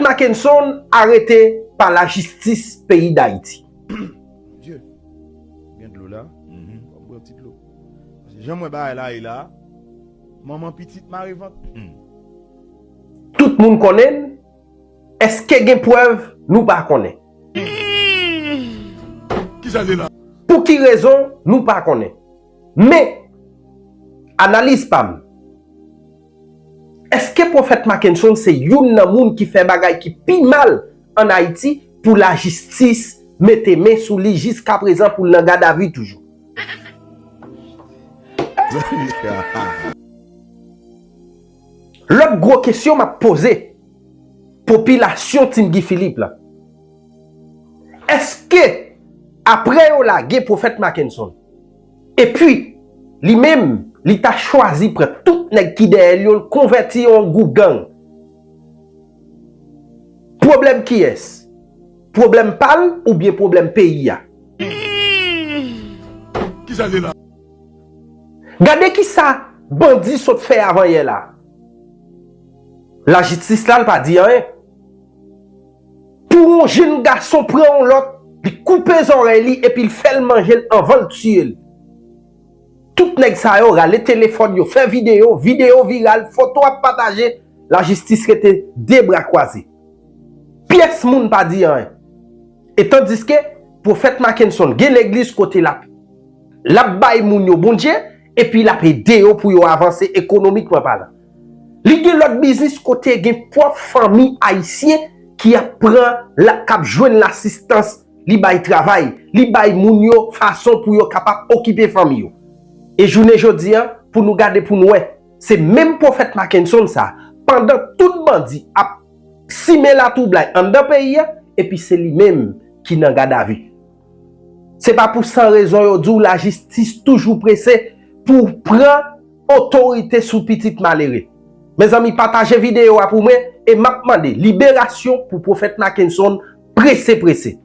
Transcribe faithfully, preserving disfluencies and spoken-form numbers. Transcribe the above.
Mackenson arete pa lajistis peyi Dayiti. Dye, gen dlo la. Ban m pran ti dlo. Paske jan m wè bagay la ye la, manman pitit mare vant. Tout moun konnen l. Èske gen prèv? Nou pa konnen. Kisa l ye la? Pou ki rezon? Nou pa konnen. Men, analiz pa m, èske Pwofèt Mackenson se youn nan moun ki fè bagay ki pi mal ann Ayiti pou lajistis mete men sou li jiskaprezan pou l nan gadavi toujou? Lòt gwo kesyon m ap poze popilasyon Team Guy Philippe la, èske apre yo lage Pwofèt Mackenson, epi li menm, li ta chwazi pran tout nèg ki dèyè l yo, l konvèti yo an gwoup gang, pwoblèm kiyès? Pwoblèm pa l oubyen pwoblèm peyi a? Kisa l ye la? Gade kisa bandi sot fè avanyè la. Lajistis la, l pa di anyen. Pou yon jenn gason pran yon lòt, li koupe zòrèy li epi l fè l manje l anvan l tiye l. Tout nèg sa yo rale telefòn yo, fè videyo, videyo viral, foto ap pataje, lajistis rete de bra kwaze. Pyès moun pa di anyen. E tandiske Pwofèt Mackenson gen legliz kote l ap, l ap bay moun yo Bondye, epi l ap ede yo pou yo avanse ekonomikman palan. Li gen lòt biznis kote gen pwòp fanmi ayisyen ki ap pran, k ap jwenn lasistans, li bay travay, li bay moun yo fason pou yo kapab okipe fanmi yo. E jounen jodi a, pou nou gade pou nou wè, se menm Pwofèt Mackenson sa, pandan tout bandi ap simen latwoublay anndan peyi a, epi se li menm ki nan gadavi. Se pa pou san rezon yo di w lajistis toujou prese pou pran otorite sou pitit malere. Mezanmi, pataje videyo a pou mwen e m ap mande liberasyon pou Pwofèt Mackenson prese prese.